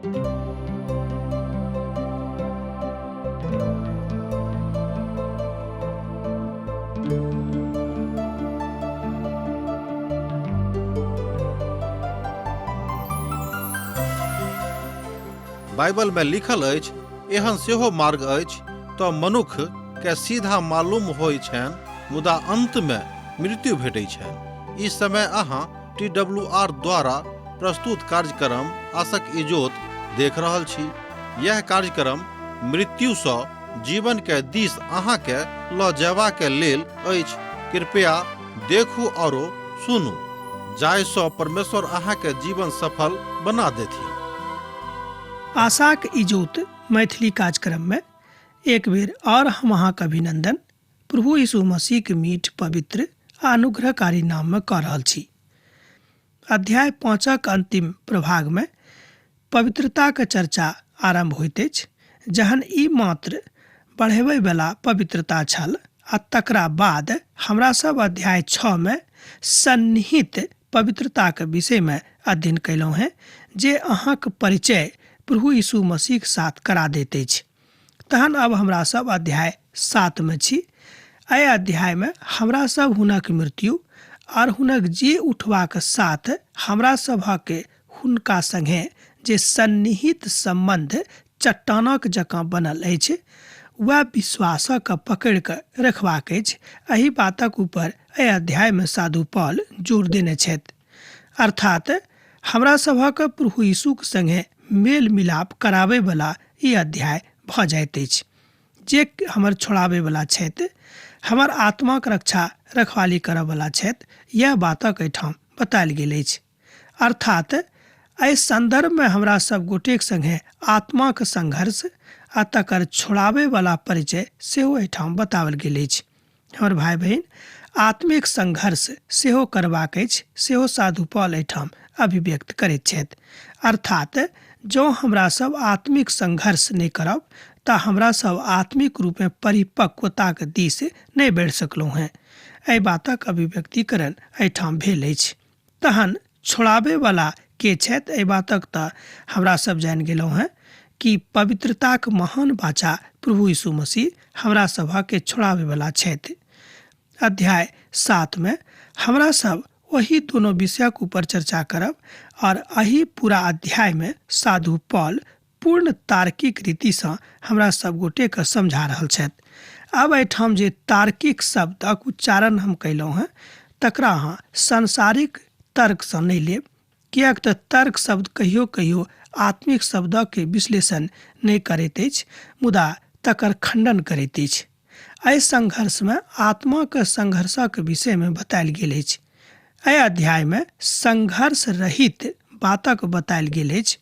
Bible में लिखल अछि, एहन सेहो मार्ग अछि तऽ मनुख के सीधा मालूम होइ छनि, मुदा अंत में मृत्यु भेटै छनि। ई समय अहाँ TWR द्वारा प्रस्तुत कार्यक्रम आसक इजोत देख रहल छी। यह कार्यक्रम मृत्यु सँ जीवन के दिस अहाँ के ल जयबा के लेल अछि। कृपया देखू औरो सुनू, जाहि सँ परमेश्वर अहाँ के जीवन सफल बना देथिन। आशाक इजोत मैथिली कार्यक्रम में एक बेर और हम अहाँक अभिनंदन प्रभु यीशु मसीह के मीठ पवित्र आ अनुग्रहकारी नाम में कऽ रहल छी। अध्याय 5 अंतिम प्रभाग में पवित्रताक चर्चा आरंभ होइत अछि, जहन ई मात्र बढ़ेबै वाला पवित्रता छल आ तकरा बाद हमरा सब अध्याय 6 में सन्निहित पवित्रताक विषय में अध्ययन कयलहुँ हैं, जे अहाँक परिचय प्रभु यीशु मसीहक साथ करा दैत अछि। तहन अब हमरा सब अध्याय 7 में छी। एहि अध्याय में हमरा सब हुनक मृत्यु और हुनक जी उठबाक साथ हमरा सभक हुनका संगे जे सन्निहित संबंध चट्टानक जकाँ बनल अछि, वएह विश्वासक पकड़ि कऽ रखबाक अछि। एहि बातक ऊपर एहि अध्याय में साधु पॉल जोर देने छथि। अर्थात हमरा सभक प्रभु यीशुक संगे मेल मिलाप कराबै वाला ई अध्याय भऽ जाइत अछि। जे हमर छोड़ाबै वाला छथि, हमर आत्माक रक्षा रखवाली करऽ वाला छथि, यह बातक एहिठाम बतायल गेल अछि। अर्थात एहि संदर्भ में हमरा सब गोटेक संगे आत्माक संघर्ष आ तकर छोड़ाबै वाला परिचय सेहो एहिठाम बताओल गेल अछि। हमर भाई बहिन, आत्मिक संघर्ष सेहो करबाक अछि, सेहो साधु पॉल एहिठाम अभिव्यक्त करैत छथि। अर्थात जँ हमरा सब आत्मिक संघर्ष नहि करब तऽ हमरा सब आत्मिक रूपेँ परिपक्वताक दिस नहि बढ़ि सकलहुँ हेँ। एहि बातक अभिव्यक्तिकरण एहिठाम भेल अछि। तहन छोड़ाबै वाला के छथि, एहि बातक तऽ हमरा सब जानि गेलहुँ हेँ कि पवित्रताक महान बाचा प्रभु यीशु मसीह हमरा सभके छोड़ाबै वाला छथि। अध्याय 7 में हमरा सब ओही दोनों विषयक ऊपर चर्चा करब और एहि पूरा अध्याय में साधु पॉल पूर्ण तार्किक रीतिसँ हमरा सब गोटेके समझा रहल छथि। आब एहिठाम जे तार्किक शब्दक उच्चारण हम कयलहुँ हेँ तकरा अहाँ सांसारिक तर्कसँ नहि लेब, किएक तऽ तर्क शब्द कहियो कहियो आत्मिक शब्दके विश्लेषण नहि करैत अछि, मुदा तकर खंडन करैत अछि। एहि संघर्षमे आत्माक संघर्षक विषयमे बतायल गेल अछि। एहि अध्यायमे संघर्ष रहित बातक बतायल गेल अछि।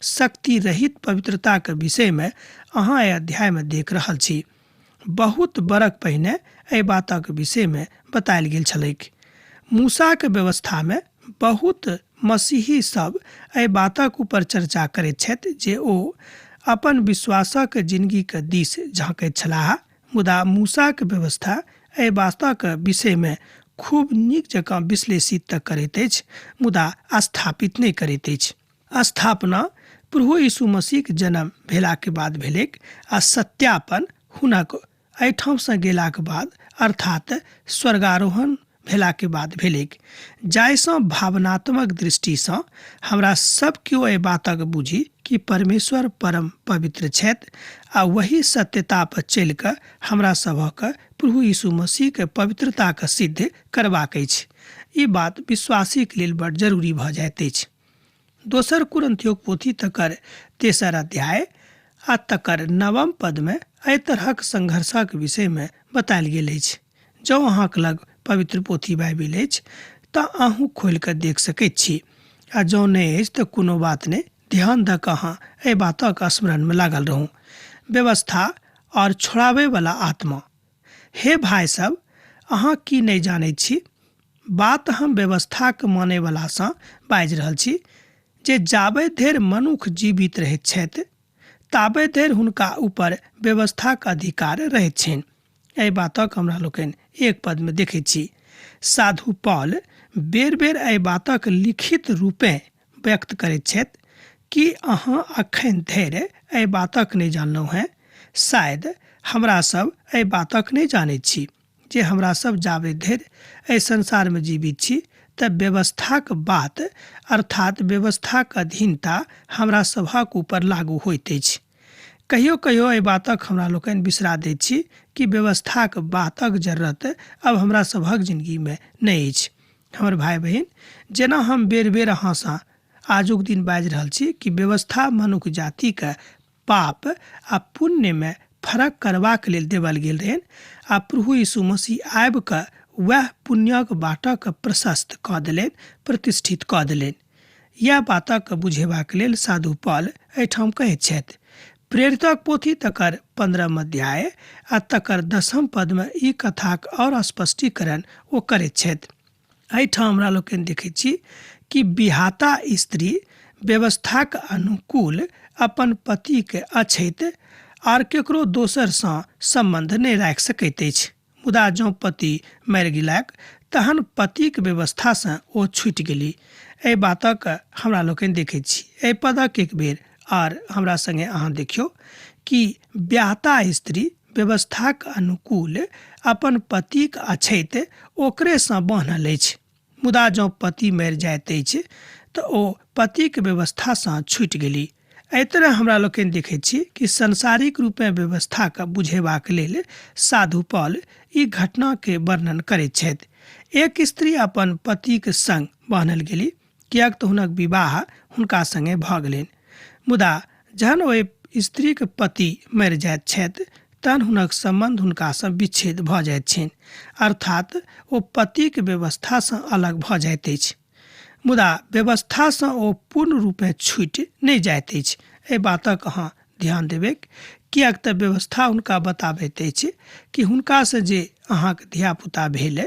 शक्ति रहित पवित्रताक विषयमे अहाँ एहि अध्यायमे देख रहल छी। बहुत बरख पहिने एहि बातक विषयमे बतायल गेल छलैक। मूसाक व्यवस्थामे बहुत मसीही सब एहि बातक ऊपर चर्चा करैत छथि जे ओ अपन विश्वासक जिंदगीक दिस झाँकैत छलाह, मुदा मूसाक व्यवस्था एहि बातक विषयमे खूब नीक जकाँ विश्लेषित तऽ करैत अछि, मुदा स्थापित नहि करैत अछि। स्थापना प्रभु यीशु मसीहक जन्म भेलाके बाद भेलैक आ सत्यापन हुनक एहिठामसँ गेलाक बाद अर्थात स्वर्गारोहण भेलाके बाद भेलैक, जाहिसँ भावनात्मक दृष्टिसँ हमरा सब केओ एहि बातक बुझी कि परमेश्वर परम पवित्र छथि आ वही सत्यता पर चलि कऽ हमरा सभक प्रभु यीशु मसीहके पवित्रताके सिद्ध करबाक अछि। ई बात विश्वासीके लेल बड़ जरूरी भऽ जाइत अछि। दोसर कुरिन्थियोक पोथी तकर 3 अध्याय आ तकर 9 पदमे एहि तरहक संघर्षक विषयमे बतायल गेल अछि। जँ अहाँक लग पवित्र पोथी बाइबिल अछि तऽ अहूँ खोलि कऽ देख सकैत छी, आ जँ नहि अछि तऽ कोनो बात नहि, ध्यान दऽ कऽ अहाँ एहि बातक स्मरणमे लागल रहू। व्यवस्था और छोड़ाबै वाला आत्मा। हे भाय सब, अहाँ की नहि जानैत छी? बात हम व्यवस्थाक मानैवलासँ बाजि रहल छी जे जाबे धरि मनुख जीवित रहैत छथि ताबे धरि हुनका ऊपर व्यवस्थाक अधिकार रहैत छनि। एहि बातक हमरा लोकनि एक पदमे देखैत छी। साधु पॉल बेर बेर एहि बातक लिखित रूपेँ व्यक्त करैत छथि। कि अहाँ अखन धरि एहि बातक नहि जानलहुँ हेँ? शायद हमरा सब एहि बातक नहि जानैत छी जे हमरा सब जाबे धरि एहि संसारमे जीवित छी तऽ व्यवस्थाक बात अर्थात व्यवस्थाक अधीनता हमरा सभक ऊपर लागू होइत अछि। कहियो कहियो एहि बातक हमरा लोकनि बिसरा दैत छी कि व्यवस्थाक बातक जरूरत अब हमरा सभक जिंदगीमे नहि अछि। हमर भाय बहिन, जेना हम बेर बेर अहाँसँ आजुक दिन बाजि रहल छी कि व्यवस्था मनुख जातिके पाप आ पुण्यमे फरक करबाक लेल देवल गेल रहनि आ प्रभु यीशु मसीह आबि कऽ वएह पुण्यक बाटक प्रशस्त कऽ देलनि, प्रतिष्ठित कऽ देलनि। इएह बातक बुझेबाक लेल साधु पॉल एहिठाम कहैत छथि। प्रेरितक पोथी तकर 15 अध्याय आ तकर 10 पदमे ई कथाक आओर स्पष्टीकरण ओ करैत छथि। एहिठाम हमरा लोकनि देखैत छी कि बिहाता स्त्री व्यवस्थाक अनुकूल अपन पतिके अछैत आर केकरो दोसरसँ सम्बन्ध नहि राखि सकैत अछि, मुदा जँ पति मरि गेलाक तहन पतिक व्यवस्थासँ ओ छूटि गेली। एहि बातक हमरा लोकनि देखैत छी। एहि पदक एक बेर आर हमरा संगे अहाँ देखियौ कि ब्याहता स्त्री व्यवस्थाक अनुकूल अपन पतिक अछैत ओकरेसँ बान्हल अछि, मुदा जँ पति मरि जाइत अछि तऽ ओ पतिक व्यवस्थासँ छूटि गेली। एहि तरह हमरा लोकनि देखैत छी कि सांसारिक रूपेँ व्यवस्थाके बुझेबाक लेल साधु पॉल ई घटनाके वर्णन करैत छथि। एक स्त्री अपन पतिक संग बान्हल गेली किएक तऽ हुनक विवाह हुनका संगे भऽ गेलनि, मुदा जहन ओहि स्त्रीक पति मरि जाइत छथि तहन हुनक सम्बन्ध हुनकासँ विच्छेद भऽ जाइत छनि, अर्थात ओ पतिक व्यवस्थासँ अलग भऽ जाइत अछि, मुदा व्यवस्थासँ ओ पूर्ण रूपेँ छूटि नहि जाइत अछि। एहि बातक अहाँ ध्यान देबैक, किएक तऽ व्यवस्था हुनका बताबैत अछि कि हुनकासँ जे अहाँक धियापुता भेल,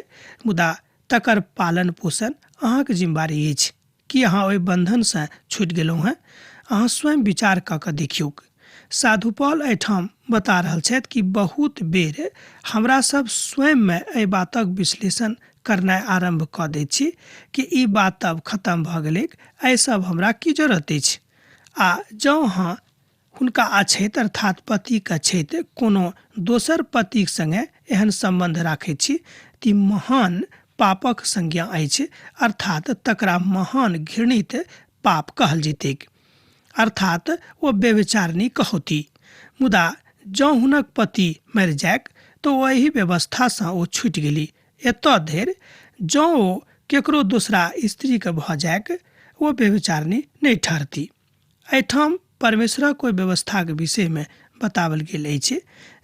मुदा तकर पालन पोषण अहाँक जिम्मेवारी अछि। की अहाँ ओहि बन्धनसँ छूटि गेलहुँ हेँ? अहाँ स्वयं विचार कऽ कऽ देखियौक। साधु पॉल एहिठाम बता रहल छथि कि बहुत बेर हमरा सब स्वयंमे एहि बातक विश्लेषण करनाइ आरम्भ कऽ दैत छी कि ई बात अब खतम भऽ गेलैक, एहि सब हमरा की जरूरत अछि। आ जँ अहाँ हुनका अछैत अर्थात पतिक अछैत कोनो दोसर पतिक संगे एहन सम्बन्ध राखैत छी ती महान पापक संज्ञा अछि, अर्थात तकरा महान घृणित पाप कहल जेतैक, अर्थात ओ व्यभिचारिणी कहौती। मुदा जँ हुनक पति मरि जाइक तऽ ओ एहि व्यवस्थासँ ओ छूटि गेली। एतऽ धरि जँ ओ केकरो दोसरा स्त्रीके भऽ जाइक ओ व्यभिचारिणी नहि ठहरती। एहिठाम परमेश्वरक ओहि व्यवस्थाक विषयमे बताओल गेल अछि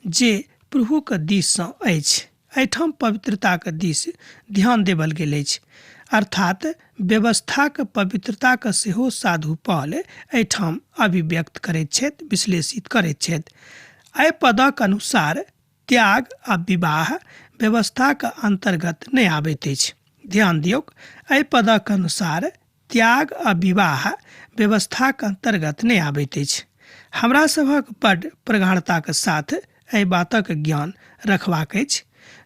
जे प्रभुक दिससँ अछि। एहिठाम पवित्रताक दिस ध्यान देवल गेल अछि, अर्थात व्यवस्थाक पवित्रताक सेहो साधु पॉल एहिठाम अभिव्यक्त करैत छथि, विश्लेषित करैत छथि। एहि पदक अनुसार त्याग आ विवाह व्यवस्थाक अन्तर्गत नहि आबैत अछि। ध्यान दियौक, एहि पदक अनुसार त्याग आ विवाह व्यवस्थाक अन्तर्गत नहि आबैत अछि। हमरा सभक बड्ड प्रगाढ़ताक साथ एहि बातक ज्ञान रखबाक अछि।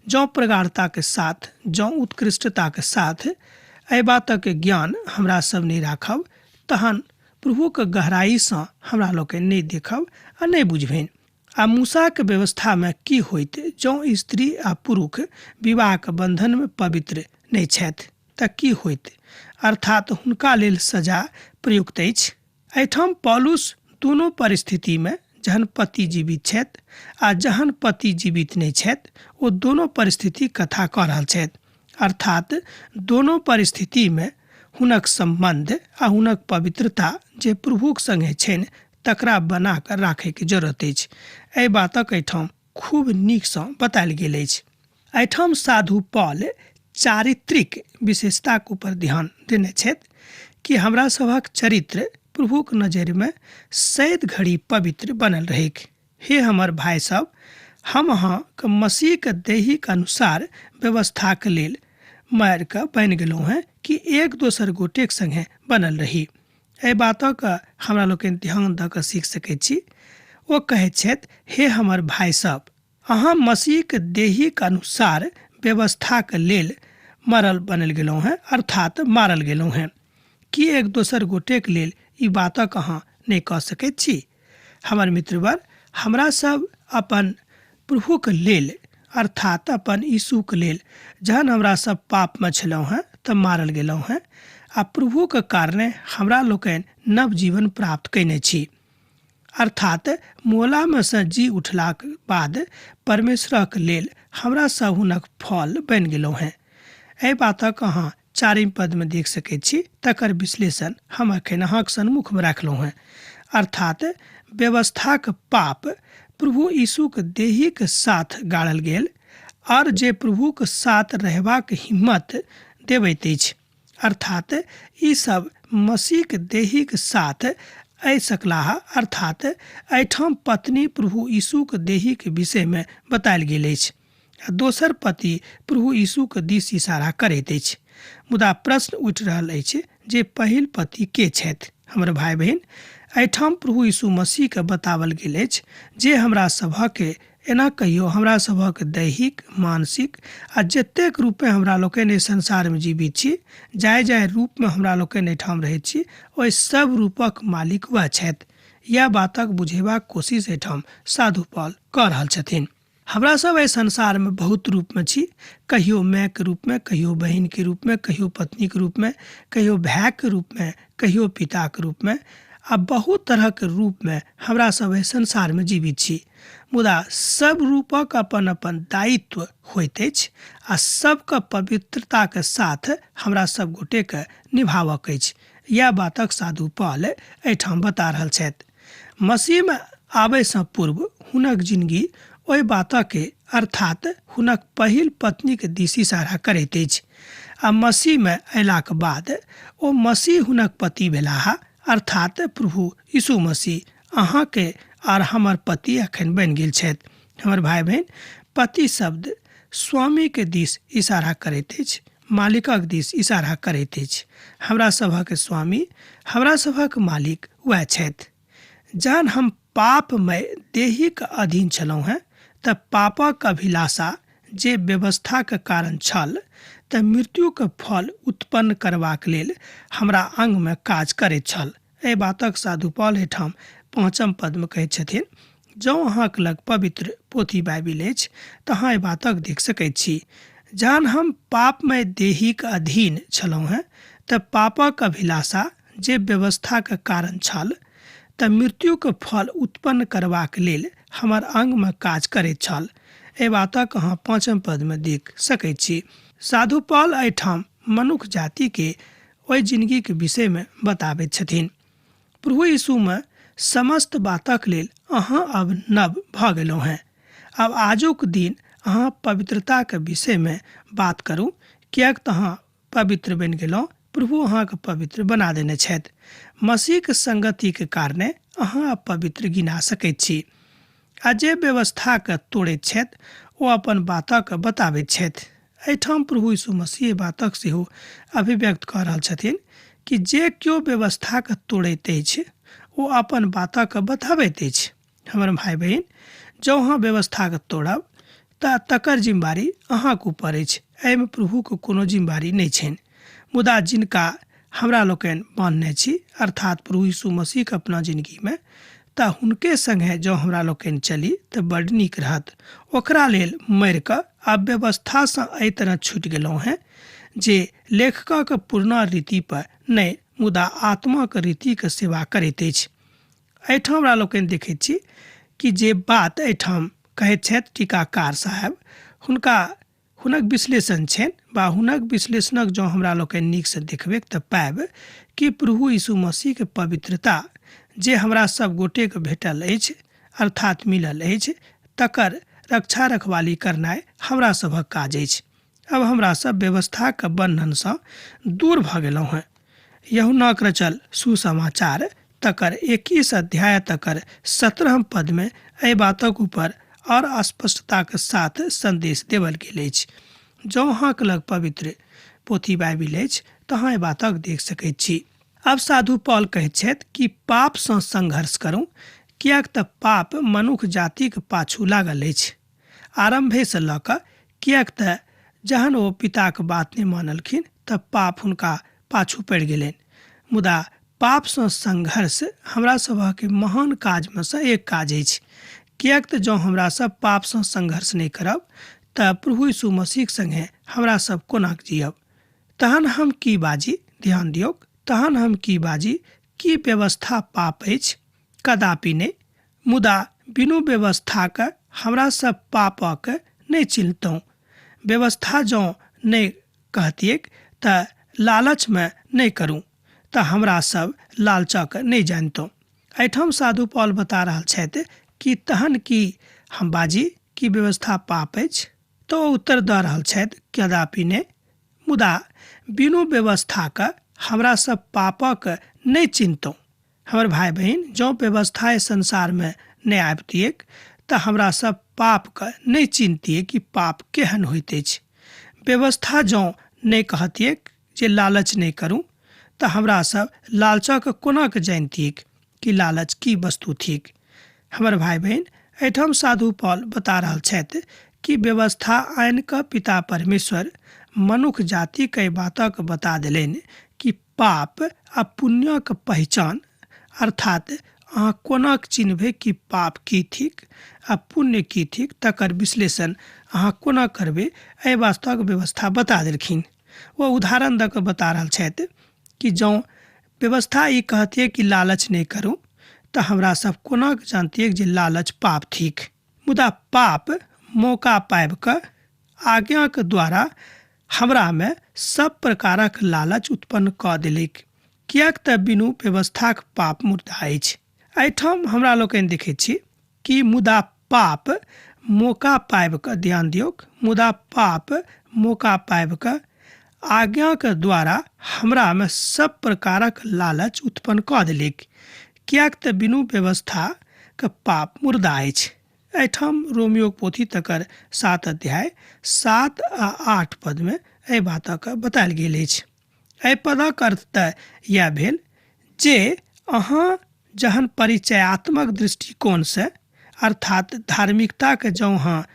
जँ प्रगाढ़ताक साथ, जँ उत्कृष्टताक साथ एहि बातक ज्ञान हमरा सब नहि राखब तहन प्रभुक गहराइसँ हमरा लोकनि नहि देखब आ नहि बुझबनि। आ मूसाक व्यवस्थामे की होइत जँ स्त्री आ पुरुष विवाहक बन्धनमे पवित्र नहि छथि तऽ की होइत, अर्थात हुनका लेल सजा प्रयुक्त अछि। एहिठाम पौलुस दुनू परिस्थितिमे जहन पति जीवित छथि आ जहन पति जीवित नहि छथि ओ दोनो परिस्थिति कथा कऽ रहल छथि, अर्थात दोनो परिस्थितिमे हुनक सम्बन्ध आ हुनक पवित्रता जे प्रभुक संगे छनि तकरा बना कऽ राखैके जरूरत अछि। एहि बातक एहिठाम खूब नीकसँ बतायल गेल अछि। एहिठाम साधु पॉल चारित्रिक विशेषताक ऊपर ध्यान देने छथि कि हमरा सभक चरित्र प्रभुक नजरिमे सैद घड़ी पवित्र बनल रहैक। हे हमर भाय सब, हम अहाँके मसीहके दैहिक अनुसार व्यवस्थाक लेल मारि कऽ बनि गेलहुँ हेँ कि एक दोसर गोटेक संगे बनल रही। एहि बातक हमरा लोकनि ध्यान दऽ कऽ सीख सकैत छी। ओ कहैत छथि, हे हमर भाय सब, अहाँ मसीहक देहिक अनुसार व्यवस्थाक लेल मरल बनल गेलहुँ हेँ, अर्थात मारल गेलहुँ हेँ, कि एक दोसर गोटेक लेल ई बातक अहाँ नहि कऽ सकैत छी। हमर मित्रवर, हमरा सब अपन प्रभुक लेल अर्थात अपन यीशुक लेल जहन हमरा सब पापमे छलहुँ हेँ तऽ मारल गेलहुँ हेँ आ प्रभुक कारणे हमरा लोकनि नव जीवन प्राप्त कयने छी। अर्थात मोलामे सँ जी उठलाक बाद परमेश्वरक लेल हमरा सब हुनक फल बनि गेलहुँ हेँ। एहि बातक अहाँ चारिम पदमे देख सकैत छी, तकर विश्लेषण हम एखन अहाँक सन्मुखमे राखलहुँ हेँ। अर्थात व्यवस्थाक पाप प्रभु यीशुक देहीक साथ गाड़ल गेल आर जे प्रभुक साथ रहबाक हिम्मत देबैत अछि। अर्थात ई सब मसीहक देहीक साथ आबि सकलाह। अर्थात एहिठाम पत्नी प्रभु यीशुक देहीक विषयमे बतायल गेल अछि आ दोसर पति प्रभु यीशुक दिस इशारा करैत अछि। मुदा प्रश्न उठि रहल अछि जे पहिल पति के छथि? हमर भाय बहिन, एहिठाम प्रभु यीशु मसीहके बतावल गेल अछि जे हमरा सभके एना कहियो हमरा सभक दैहिक, मानसिक आ जतेक रूपे हमरा लोकनि एहि संसारमे जीवित छी, जाहि जाहि रूपमे हमरा लोकनि एहिठाम रहैत छी, ओहि सब रूपक मालिक वएह छथि। इएह बातक बुझेबाक कोशिश एहिठाम साधु पॉल कऽ रहल छथिन। हमरा सब एहि संसारमे बहुत रूपमे छी, कहियो मायके रूपमे, कहियो बहिनके रूपमे, कहियो पत्नीके रूपमे, कहियो भायके रूपमे, कहियो पिताके रूपमे आ बहुत तरहक रूपमे हमरा सब एहि संसारमे जीवित छी। मुदा सब रूपक अपन अपन दायित्व होइत अछि आ सबके पवित्रताके साथ हमरा सब गोटेके निभाबक अछि। इएह बातक साधु पॉल एहिठाम बता रहल छथि। मसीहमे आबयसँ पूर्व हुनक जिनगी ओहि बातके अर्थात हुनक पहिल पत्नीक दिस इशारा करैत अछि आ मसीहमे अयलाक बाद ओ मसीह हुनक पति भेलाह, अर्थात प्रभु यीशु मसीह अहाँके आर हमर पति एखन बनि गेल छथि। हमर भाय बहिन, पति शब्द स्वामीके दिस इशारा करैत अछि, मालिकक दिस इशारा करैत अछि। हमरा सभक स्वामी, हमरा सभक मालिक वएह छथि। जहन हम पापमय देहीक अधीन छलहुँ हेँ तऽ पापक अभिलाषा जे व्यवस्थाक कारण छल तऽ मृत्युक फल उत्पन्न करबाक लेल हमरा अंगमे काज करैत छल। एहि बातक साधु पॉल एहिठाम पाँचम पदमे कहैत छथिन। जँ अहाँक लग पवित्र पोथी बाइबिल अछि तऽ अहाँ एहि बातक देख सकैत छी। जहन हम पापमय देहीक अधीन छलहुँ हेँ तऽ पापक अभिलाषा जे व्यवस्थाक कारण छल तऽ मृत्युक फल उत्पन्न करबाक लेल हमर अंगमे काज करैत छल। एहि बातक अहाँ पाँचम पदमे देख सकैत छी। साधु पॉल एहिठाम मनुख जातिके ओहि जिनगीक विषयमे बताबैत छथिन। प्रभु यीशुमे समस्त बातक लेल अहाँ अब नव भऽ गेलहुँ हेँ। आब आजुक दिन अहाँ पवित्रताके विषयमे बात करू, किएक तऽ अहाँ पवित्र बनि गेलहुँ। प्रभु अहाँके पवित्र बना देने छथि। मसीहक संगतिके कारणे अहाँ पवित्र गिना सकैत छी। आ जे व्यवस्थाके तोड़ैत छथि ओ अपन बातक बताबैत छथि। एहिठाम प्रभु यीशु मसीह बातक सेहो अभिव्यक्त कऽ रहल छथिन कि जे केओ व्यवस्थाके तोड़ैत अछि ओ अपन बातक बताबैत अछि। हमर भाय बहिन, जँ अहाँ व्यवस्थाके तोड़ब तऽ तकर जिम्मेवारी अहाँके ऊपर अछि। एहिमे प्रभुके कोनो जिम्मेवारी नहि छनि। मुदा जिनका हमरा लोकनि बान्हने छी, अर्थात प्रभु यीशु मसीहके अपना जिनगीमे, तऽ हुनके सङ्गे जँ हमरा लोकनि चली तऽ बड्ड नीक रहत। ओकरा लेल मरि कऽ आब व्यवस्थासँ एहि तरह छूटि गेलहुँ हेँ जे लेखकक पुरना रीतिपर नहि मुदा आत्माक रीतिक सेवा करैत अछि। एहिठाम हमरा लोकनि देखैत छी कि जे बात एहिठाम कहैत छथि टीकाकार साहेब, हुनका हुनक विश्लेषण छनि वा हुनक विश्लेषणक जँ हमरा लोकनि नीकसँ देखबै तऽ पायब कि प्रभु यीशु मसीहके पवित्रता जे हमरा सब गोटेके भेटल अछि अर्थात मिलल अछि तकर रक्षा रखवाली करनाइ हमरा सभक काज अछि। अब हमरा सब व्यवस्थाक बन्धनसँ दूर भऽ गेलहुँ हेँ। यूहन्नाक रचल सुसमाचार तकर 21 अध्याय तकर 17 पदमे एहि बातक ऊपर और स्पष्टताक साथ संदेश देवल गेल अछि। जँ अहाँक लग पवित्र पोथी बाइबिल अछि तऽ अहाँ एहि बातक देख सकैत छी। आब साधु पॉल कहैत छथि कि पापसँ संघर्ष करू, किएक तऽ पाप मनुख जातिक पाछू लागल अछि आरम्भेसँ लऽ कऽ, किएक तऽ जहन ओ पिताक बात नहि मानलखिन तऽ पाप हुनका पाछू पड़ि गेलनि। मुदा पापसँ संघर्ष हमरा सभक महान काजमे सँ एक काज अछि, किएक तऽ जँ हमरा सब पापसँ संघर्ष नहि करब तऽ प्रभु यीशु मसीहक संगे हमरा सब कोना जियब। तहन हम की बाजी? ध्यान दियौक, तहन हम की बाजी? की व्यवस्था पाप अछि? कदापि नहि। मुदा बिनु व्यवस्थाक हमरा सब पापक नहि चिन्हतहुँ। व्यवस्था जँ नहि कहतियैक तऽ लालचमे नहि करू तऽ हमरा सब लालचक नहि जानितहुँ। एहिठाम साधु पॉल बता रहल छथि कि तहन की हम बाजी कि व्यवस्था पाप अछि? तऽ ओ उत्तर दऽ रहल छथि कदापि नहि। मुदा बिनु व्यवस्थाक हमरा सब पापक नहि चिन्हतहुँ। हमर भाय बहिन, जँ व्यवस्था एहि संसारमे नहि आबितियैक तऽ हमरा सब पापके नहि चिन्हतियै कि पाप केहन होइत अछि। व्यवस्था जँ नहि कहतियैक जे लालच नहि करू तऽ हमरा सब लालचक कोना के जानितियैक कि लालच की वस्तु थिक। हमर भाय बहिन, एहिठाम साधु पॉल बता रहल छथि कि व्यवस्था आनि कऽ पिता परमेश्वर मनुख जातिके एहि बातक बता देलनि कि पाप आ पुण्यक पहिचान, अर्थात अहाँ कोना चिन्हबै कि पाप की थिक आ पुण्य की थिक, तकर विश्लेषण अहाँ कोना करबै, एहि वास्तवक व्यवस्था बता देलखिन। ओ उदाहरण दऽ कऽ बता रहल छथि कि जँ व्यवस्था ई कहतियै कि लालच नहि करू तऽ हमरा सब कोना जानतियै जे लालच पाप थिक। मुदा पाप मौका पाबि कऽ आज्ञाक द्वारा हमरामे सब प्रकारक लालच उत्पन्न कऽ देलक, किएक तऽ बिनु व्यवस्थाक पाप मुर्दा अछि। एहिठाम हमरा लोकनि देखैत छी कि मुदा पाप मौका पाबि कऽ, ध्यान दियौक, मुदा पाप मौका पाबि कऽ आज्ञाक द्वारा हमरामे सब प्रकारक लालच उत्पन्न कऽ देलक, किएक तऽ बिनु व्यवस्थाक पाप मुर्दा अछि। एहिठाम रोमियोक पोथी तकर 7 अध्याय 7 आ 8 पदमे एहि बातक बतायल गेल अछि। एहि पदक अर्थ तऽ इएह भेल जे अहाँ जहन परिचयात्मक दृष्टिकोणसँ, अर्थात धार्मिकताके जँ अहाँ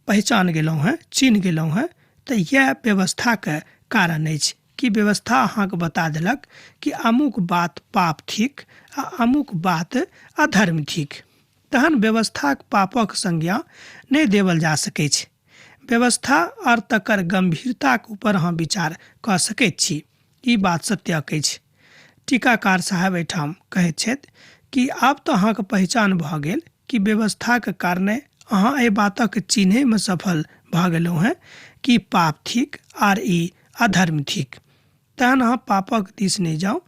पहिचान गेलहुँ हेँ, चिन्ह गेलहुँ हेँ, तऽ इएह व्यवस्थाके कारण अछि कि व्यवस्था अहाँके बता देलक कि अमुक बात पाप थिक आ अमुक बात अधर्म थिक। तहन व्यवस्थाक पापक संज्ञा नहि देवल जा सकैछ। व्यवस्था आओर तकर गंभीरताक ऊपर अहाँ विचार कऽ सकैत छी। ई बात सत्यक अछि। टीकाकार साहब एहिठाम कहैत छथि कि आब तऽ अहाँके पहिचान भऽ गेल कि व्यवस्थाक कारणे अहाँ एहि बातक चिन्हैमे सफल भऽ गेलहुँ हेँ कि पाप थिक आर ई अधर्म थिक। तहन अहाँ पापक दिस नहि जाउ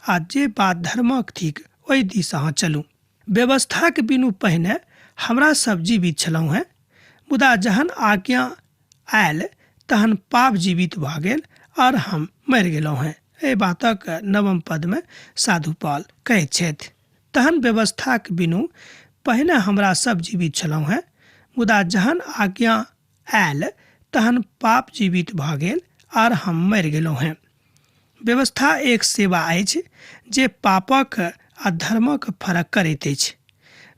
आ जे बात धर्मक थिक ओहि दिस अहाँ चलू। व्यवस्थाक बिनु पहिने हमरा सब जीवित छलहुँ हेँ, मुदा जहन आज्ञा आयल तहन पाप जीवित भऽ गेल और हम मरि गेलहुँ हेँ। एहि बातक नवम पदमे साधु पॉल कहैत छथि, तहन व्यवस्थाक बिनु पहिने हमरा सब जीवित छलहुँ हेँ, मुदा जहन आज्ञा आयल तहन पाप जीवित भऽ गेल और हम मरि गेलहुँ हेँ। व्यवस्था एक सेवा अछि जे पापक आ धर्मक फरक करैत अछि।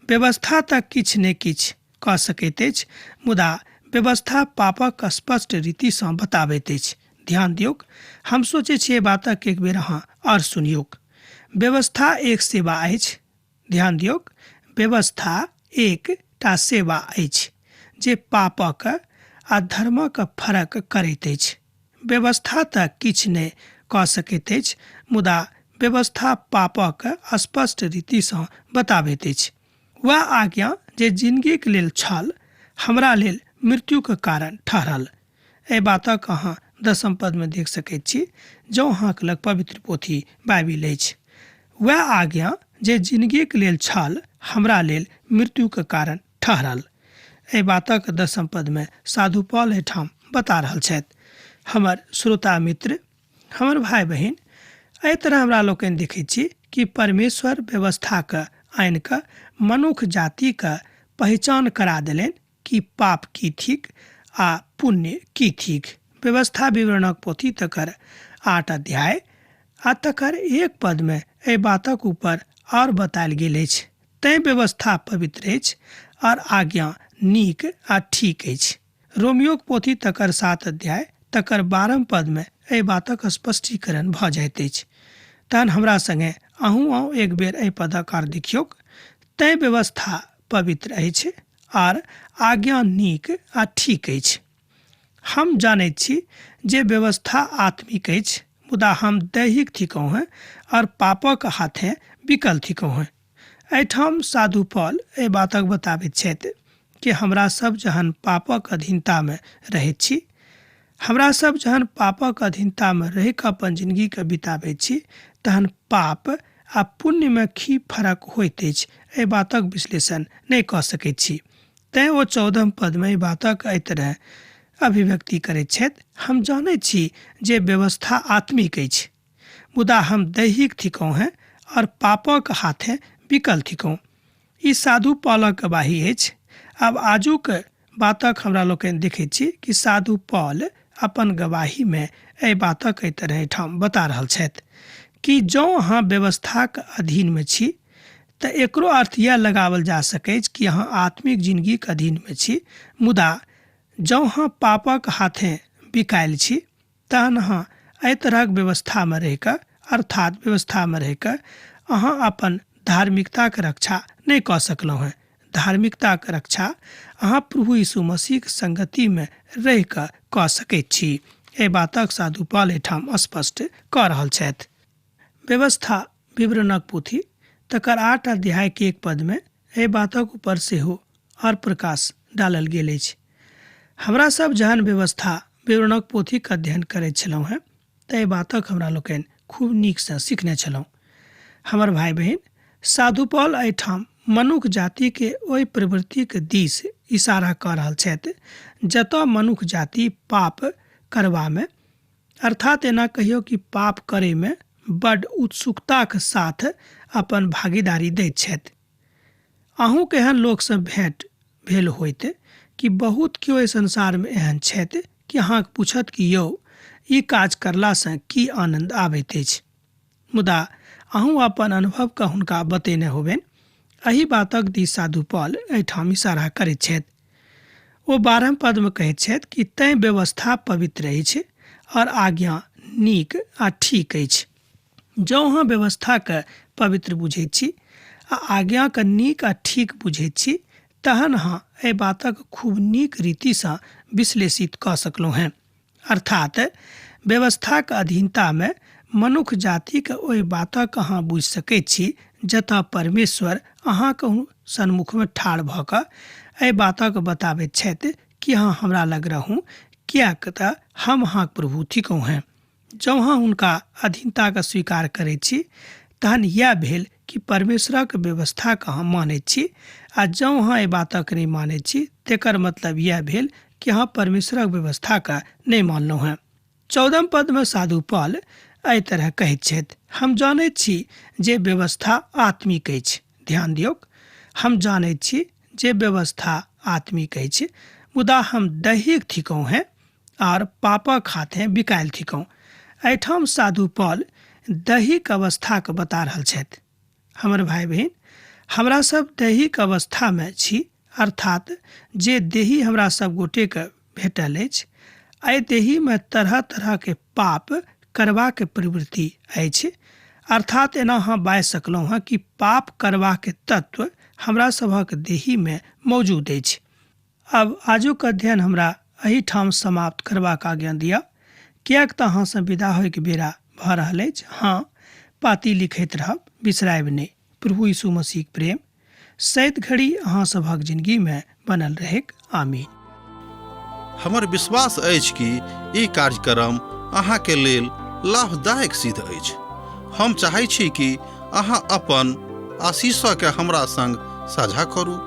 व्यवस्था तऽ किछु ने किछु कऽ सकैत अछि, मुदा व्यवस्था पापक स्पष्ट रीतिसँ बताबैत अछि। ध्यान दियौक, हम सोचै छी एहि बातक एक बेर अहाँ आओर सुनियौक। व्यवस्था एक सेवा अछि। ध्यान दियौक, व्यवस्था एकटा सेवा अछि जे पापक आ धर्मक फरक करैत अछि। व्यवस्था तऽ किछु नहि कऽ सकैत अछि, मुदा व्यवस्था पापक स्पष्ट रीतिसँ बताबैत अछि। वएह आज्ञा जे जिनगीक लेल छल हमरा लेल मृत्युक कारण ठहरल। एहि बातक अहाँ दसम पदमे देख सकैत छी जँ अहाँक लग पवित्र पोथी बाइबिल अछि। वएह आज्ञा जे जिनगीक लेल छल हमरा लेल मृत्युक कारण ठहरल। एहि बातक दसम पदमे साधु पॉल एहिठाम बता रहल छथि। हमर श्रोता मित्र, हमर भाय बहिन, एहि तरह हमरा लोकनि देखैत छी कि परमेश्वर व्यवस्थाके आनि कऽ मनुख जातिके पहिचान करा देलनि कि पाप की थिक आ पुण्य की थिक। व्यवस्था विवरणक पोथी तकर 8 अध्याय आ तकर 1 पदमे एहि बातक ऊपर आओर बतायल गेल अछि। तैं व्यवस्था पवित्र अछि और आज्ञा नीक आ ठीक अछि। रोमियोक पोथी तकर 7 अध्याय तकर 12 पदमे एहि बातक स्पष्टीकरण भऽ जाइत अछि। तहन हमरा संगे अहूँ आउ एक बेर एहि पदक आर देखियौक। तैँ व्यवस्था पवित्र अछि आर आज्ञा नीक आ ठीक अछि। हम जानैत छी जे व्यवस्था आत्मिक अछि, मुदा हम दैहिक थिकहुँ हेँ और पापक हाथे बिकल थिकहुँ हेँ। एहिठाम साधु पॉल एहि बातक बताबैत छथि कि हमरा सब जहन पापक अधीनतामे रहैत छी, हमरा सब जहन पापक अधीनतामे रहि कऽ अपन जिनगीके बिताबैत छी, तहन पाप आ पुण्यमे की फरक होइत अछि एहि बातक विश्लेषण नहि कऽ सकैत छी। तैँ ओ 14 पदमे एहि बातक एहि तरह अभिव्यक्ति करैत छथि, हम जानैत छी जे व्यवस्था आत्मिक अछि, मुदा हम दैहिक थिकहुँ हेँ और पापक हाथे बिकल थिकहुँ। ई साधु पॉलक गवाही अछि। आब आजुक बातक हमरा लोकनि देखैत छी कि साधु पॉल अपन गवाहीमे एहि बातक एहि तरह एहिठाम बता रहल छथि कि जँ अहाँ व्यवस्थाक अधीनमे छी तऽ एकरो अर्थ इएह लगाओल जा सकैछ कि अहाँ आत्मिक जिनगीक अधीनमे छी, मुदा जँ अहाँ पापक हाथे बिकायल छी तहन अहाँ एहि तरहक व्यवस्थामे रहि कऽ, अर्थात व्यवस्थामे रहि कऽ अहाँ अपन धार्मिकताक रक्षा नहि कऽ सकलहुँ हेँ। धार्मिकताक रक्षा अहाँ प्रभु यीशु मसीहक संगतिमे रहि कऽ कऽ सकैत छी। एहि बातक साधु पॉल एहिठाम स्पष्ट कऽ रहल छथि। व्यवस्था विवरणक पोथी तकर 8 अध्यायके 1 पदमे एहि बातक ऊपर सेहो आओर प्रकाश डालल गेल अछि। हमरा सब जहन व्यवस्था विवरणक पोथीक अध्ययन करैत छलहुँ हेँ तऽ एहि बातक हमरा लोकनि खूब नीकसँ सीखने छलहुँ। हमर भाय बहिन, साधु पॉल एहिठाम मनुख जातिके ओहि प्रवृत्तिक दिस इशारा कऽ रहल छथि जतऽ मनुख जाति पाप करबामे, अर्थात एना कहियौ कि पाप करैमे बड्ड उत्सुकताक साथ अपन भागीदारी दैत छथि। अहूँके एहन लोकसँ भेँट भेल होइत कि बहुत केओ एहि संसारमे एहन छथि कि अहाँके पूछत कि यौ ई काज करलासँ की आनन्द आबैत अछि, मुदा अहूँ अपन अनुभवके हुनका बतेने होबनि। एहि बातक दिस साधु पॉल एहिठाम इशारा करैत छथि। ओ 12 पदमे कहैत छथि कि तैँ व्यवस्था पवित्र अछि और आज्ञा नीक आ ठीक अछि। जँ अहाँ व्यवस्थाके पवित्र बुझैत छी आ आज्ञाके नीक आ ठीक बुझैत छी, तहन अहाँ एहि बातक खूब नीक रीतिसँ विश्लेषित कऽ सकलहुँ हेँ। अर्थात व्यवस्थाक अधीनतामे मनुख जातिक ओहि बातक अहाँ बुझि सकैत छी जतऽ परमेश्वर अहाँक सन्मुखमे ठाढ़ भऽ कऽ एहि बातक बताबैत छथि कि अहाँ हमरा लग रहू, किएक तऽ हम अहाँक प्रभु थिकहुँ हेँ। जँ अहाँ हुनका अधीनताके स्वीकार करैत छी तहन इएह भेल कि परमेश्वरक व्यवस्थाके अहाँ मानैत छी, आ जँ अहाँ एहि बातक नहि मानैत छी तेकर मतलब इएह भेल कि अहाँ परमेश्वरक व्यवस्थाके नहि मानलहुँ हेँ। 14 पदमे साधु पॉल एहि तरह कहैत छथि, हम जानैत छी जे व्यवस्था आत्मिक अछि। ध्यान दियौक, हम जानैत छी जे व्यवस्था आत्मिक अछि, मुदा हम दैहिक थिकहुँ हेँ आर पापक हाथे बिकायल थिकहुँ। एहिठाम साधु पॉल दैहिक अवस्थाके बता रहल छथि। हमर भाय बहिन, हमरा सब दैहिक अवस्थामे छी, अर्थात जे देही हमरा सब गोटेके भेटल अछि, एहि देहीमे तरह तरहके पाप करबाक प्रवृत्ति अछि। अर्थात एना अहाँ बाजि सकलहुँ हँ कि पाप करबाक तत्व हमरा सभक देहीमे मौजूद अछि। आब आजुक अध्ययन हमरा एहिठाम समाप्त करबाक आज्ञा दिअ, किएक तऽ अहाँसँ विदा होइके बेरा भऽ रहल अछि। हँ, पाती लिखैत रहब, बिसरायब नहि। प्रभु यीशु मसीहक प्रेम सैत घड़ी अहाँ सभक जिंदगीमे बनल रहैक। आमीन। हमर विश्वास अछि कि ई कार्यक्रम अहाँके लेल लाभदायक सिद्ध अछि। हम चाहै छी कि अहाँ अपन आशीषके हमरा संग साझा करू।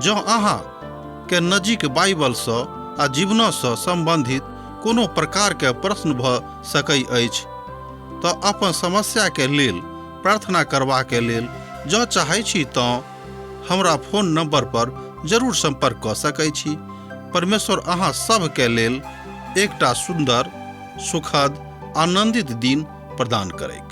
जँ अहाँ के नजीक बाइबलसँ आ जीवनसँ सम्बन्धित कोनो प्रकारके प्रश्न भऽ सकै अछि तऽ अपन समस्याके लेल प्रार्थना करबाके लेल जँ चाहै छी तँ हमरा फोन नंबर पर जरूर संपर्क कऽ सकै छी। परमेश्वर अहाँ सभके लेल एकटा सुन्दर, सुखद, आनंदित दिन प्रदान करैक।